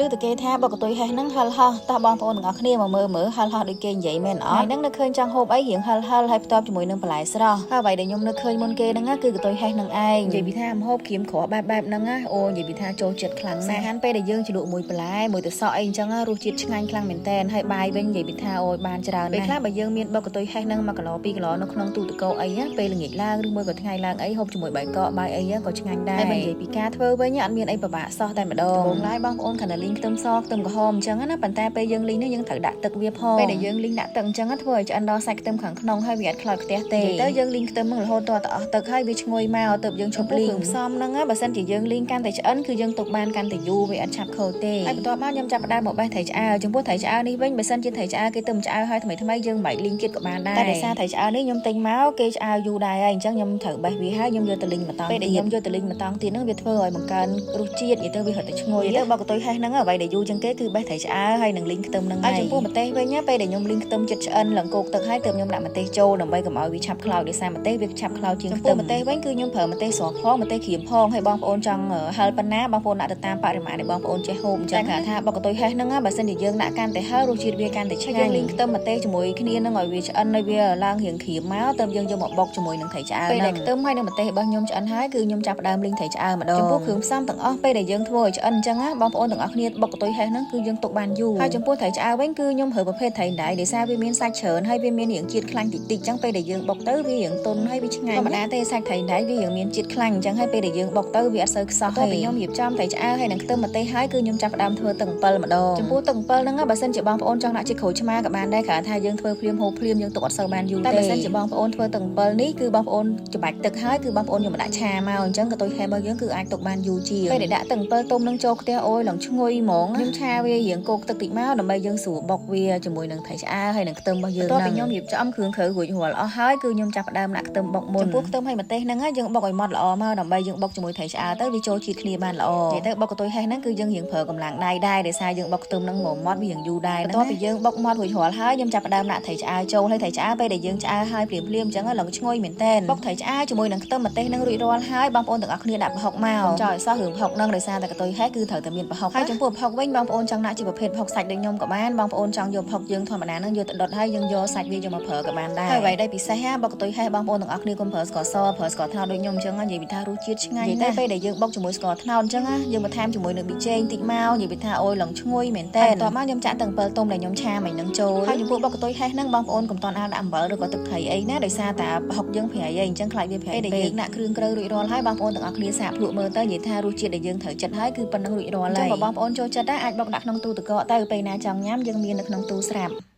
ឮតែគេថាបុកកន្ទុយហេះហ្នឹងហិលហោះតោះបងប្អូនទាំងអស់គ្នាមកមើលមើលហិលហោះដូចគេនិយាយមែនអត់ថ្ងៃហ្នឹងនៅឃើញចង់ហូបអីរៀងហិលហិលហើយផ្ទាប់ជាមួយនឹងបន្លែស្រស់ហើយអ្វីដែលខ្ញុំនៅឃើញមុនគេហ្នឹងណាគឺកន្ទុយហេះហ្នឹងឯងនិយាយពីថាម្ហូបក្រៀមក្របែបបែបហ្នឹងណាអូនិយាយពីថាចូលចិត្តខ្លាំងណាស់ហាន់ពេលដែលយើងជ្រលក់មួយបន្លែមួយទឹកសក់អីអញ្ចឹងណារសជាតិឆ្ងាញ់ខ្លាំងមែនតែនហើយបាយវិញនិយាយពីថាអូយបានច្រើនណាស់ពេលខ្លះបើយើងមានបុកកន្ទុយហេះហ្នឹង1គីឡូ2គីឡូនៅក្នុងទូទឹកកកអីណាពេលល្ងាចឡើងឬមួយក៏ថ្ងៃឡើងអីហូបជាមួយបាយកកបាយអីក៏ឆ្ងាញ់ដែរហើយបើនិយាយពីការធ្វើវិញអត់មានអីពិបាកសោះតែម្ដងដំបូងឡើយបងប្អូនគ្រាន់តែលីងខ្ទឹមសខ្ទឹមក្រហមអញ្ចឹងណាប៉ុន្តែពេលយើងលីងនេះយើងត្រូវដាក់ទឹកវាផងពេលដែលយើងលីងដាក់ទឹកអញ្ចឹងធ្វើឲ្យឆ្អិនដល់សាច់ខ្ទឹមខាងក្នុងហើយវាអត់ខ្លោចខ្ទះទេទៅយើងលីងខ្ទឹមនឹងរហូតដល់តែអស់ទឹកហើយវាឈ្ងុយមកទៅយើងឈប់លីងផ្សំហ្នឹងបើសិនជាយើងលីងកាន់តែឆ្អិនគឺយើងទុកបានកាន់តែយូរវាអត់ឆាប់ខូចទេហើយបន្ទាប់មកខ្ញុំចាប់ផ្ដើមមកបេះត្រីឆ្អើរចំពោះត្រីឆ្អើរនេះវិញបើសិនជាត្រីឆ្អើរគេទៅឆ្អើរហើយថ្មីថ្មីយើងមិនបាច់លីងទៀតក៏បានដែរតែដោយសារត្រីឆ្អើរនេះខ្ញុំទិញមកគេឆ្អើរយូរដែរហើយអញ្ចឹងខ្ញុំត្រូវបេះវាហើយខ្ញុំយកទៅលីងម្តងទៀតពេលដែលខ្ញុំយកទៅលីងម្តងទៀតហ្នឹងវាធ្វើឲ្យបង្កើនរសជាតិនិយាយទៅវារត់តែឈ្ងុយទៅបើកន្ទុយហេះហ្នឹងអ្វីដែលយូរជាងគេគឺបេះត្រីឆ្អើរហើយនឹងលីងខ្ទឹមហ្នឹងហើយចំពោះម្ទេសវិញណាពេលដែលខ្ញុំលីងខ្ទឹមចិត្តឆ្អិនឡើងគោកទឹកហើយទើបខ្ញុំដាក់ម្ទេសចូលដើម្បីកុំឲ្យវាឆាប់ខ្លោចដោយសារម្ទេសវាឆាប់ខ្លោចជាងខ្ទឹមម្ទេសវិញគឺខ្ញុំប្រើម្ទេសស្រស់ផងម្ទេសក្រៀមផងហើយបងប្អូនចង់ហិលប៉ុណ្ណាបងប្អូនដាក់ទៅតាមបរិមាណដែលបងប្អូនចេះហូបអញ្ចឹងគេថាបើកន្ទុយហេះហ្នឹងបើសិនជាយើងដាក់កាន់តែហិលរសជាតិវាកាន់តែឆ្ងាញ់យើងលីងខ្ទឹមម្ទេសជាមួយគ្នាហ្នឹងឲ្យវាឆ្អិនឲ្យវាឡើងរៀងក្រៀមមកទើបយើងយកមកបុកជាមួយនឹងត្រីឆ្អើរពេលដែលខ្ទឹមហើយនឹងម្ទេសរបស់ខ្ញុំឆ្អិនហើយគឺខ្ញុំចាប់ផ្ដើមលីងត្រីឆ្អើរម្ដងចំពោះគ្រឿងផ្សំទាំងអស់ពេលដែលយើងធ្វើឲ្យឆ្អិនអញ្ចឹងណាបងប្អូនទាំងអស់គ្នាបុកកន្ទុយហេះហ្នឹងគឺយើងទុកបានយូរហើយចំពោះត្រីឆ្អើរវិញគឺខ្ញុំប្រើប្រភេទត្រីដៃដោយសារវាមានសាច់ច្រើនហើយវាមានរាងជាតិខ្លាញ់តិចតិចអញ្ចឹងពេលដែលយើងបុកទៅវារាងទន់ហើយវាឆ្ងាញ់ធម្មតាទេសាច់ត្រីដៃវារាងមានជាតិខ្លាញ់អញ្ចឹងហើយពេលដែលយើងបុកទៅវាអត់សូវខ្សោះទេពេលខ្ញុំរៀបចំត្រីឆ្អើរហើយនឹងខ្ទឹមម្ទេសហើយគឺខ្ញុំចាប់ផ្ដើមធ្វើទឹកអំពិលម្ដងចំពោះទឹកអំពិលហ្នឹងបើសិនជាបងប្អូនចង់ដាក់ជាតិក្រូចឆ្មាក៏បានដែរគ្រាន់ថាយើងធ្វើភ្លាមហូបភ្លាមយើងទុកអត់សូវបានយូរទេតែបើសិនជាបងប្អូនធ្វើទឹកអំពិលនេះគឺបងប្អូនច្បាច់ទឹកហើយគឺបងប្អូនយកមកដាក់ឆាមកអញ្ចឹងកន្ទុយហេរបស់យើងគឺអាចទុកបានយូរជាងពេលដែលដាក់ទឹកអំពិលទុំនឹងចូលខ្ទះអូយឡើងឈ្ងុយហ្មងខ្ញុំឆាវារៀងគោកទឹកតិចមកដើម្បីយើងស្រួលបុកវាជាមួយនឹងត្រីឆ្អើរហើយនឹងខ្ទឹមរបស់យើងហ្នឹងបន្ទាប់ពីខ្ញុំរៀបចំគ្រឿងក្រៅរួចរាល់អស់ហើយគឺខ្ញុំចាប់ផ្ដើមដាក់ខ្ទឹមបុកមុនចំពោះខ្ទឹមហើយម្ទេសហ្នឹងយើងបុកឲ្យម៉ត់ល្អមកដើម្បីយើងបុកជាមួយត្រីឆ្អើរទៅវាចូលជាតិគ្នាបានល្អនិយាយទៅបុកកន្ទុយហេះហ្នឹងគឺយើងរៀងប្រើកម្លាំងដៃដែរដោយសារយើងបុកខ្ទឹមហ្នឹងមកម៉ត់វារៀងយូរដែរបន្ទាប់ពីយើងបុកម៉ត់រួចរាល់ហើយខ្ញុំចាប់ផ្ដើមដាក់ត្រីឆ្អើរចូលហើយត្រីឆ្អើរពេលដែលយើងឆ្អើរហើយភ្លាមភ្លាមអញ្ចឹងឡើងឈ្ងុយមែនតើបុកត្រីឆ្អើរជាមួយនឹងខ្ទឹមម្ទេសហ្នឹងរួចរាល់ហើយបងប្អូនទាំងអស់គ្នាដាក់ប្រហុកមកកុំចោលឲ្យសោះរឿងប្រហុកហ្នឹងដោយសារតែកន្ទុយហេះគឺត្រូវតែមានប្រហុកហើយចំពោះប្រហុកវិញបងប្អូនចង់ដាក់ជាប្រភេទប្រហុកសាច់ដូចខ្ញុំក៏បានបងប្អូនចង់យកប្រហុកយើងធម្មតាហ្នឹងយកទៅដុតហើយយើងយកសាច់វាយកមកប្រើក៏បានដែរហើយអ្វីដែលពិសេសហ่าបុកកន្ទុយហេះបងប្អូនទាំងអស់គ្នាកុំប្រើស្ករសប្រើស្ករត្នោតដូចខ្ញុំអញ្ចឹងនិយាយពីថារសជាតិឆ្ងាញ់ណាស់ពេលដែលយើងបុកជាមួយស្ករត្នោតអញ្ចឹងយើងបន្ថែមជាមួយនឹងប៊ីចេងតិចមកនិយាយពីថាអូយឡើងឈ្ងុយមែនតើបន្ទាប់មកខ្ញុំចាក់ទឹកអំពិលទុំដែលខ្ញុំឆាមិញហ្នឹងចូលហើយចំពោះបុកកន្ទុយហេះហ្នឹងបងប្អូនកុំតន់អាលដាក់អំបិលឬក៏ទឹកត្រីអីណាដោយសារតែប្រហុកយើងប្រៃអីអញ្ចឹងខ្លាចវាប្រៃពេលដែលយើងដាក់គ្រឿងក្រៅរួចរាល់ហើយបងប្អូនទាំងអស់គ្នាសាកភ្លក់មើលទៅនិយាយថារសជាតិដែលយើងត្រូវចិត្តហើយគឺប៉ុណ្្នឹងរួចរាល់ហើយអញ្ចឹងបើបងប្អូនចូលចិត្តដែរអាចបុកដាក់ក្នុងទូទឹកកកទៅពេលណាចង់ញ៉ាំយើងមាននៅក្នុងទូស្រាប់។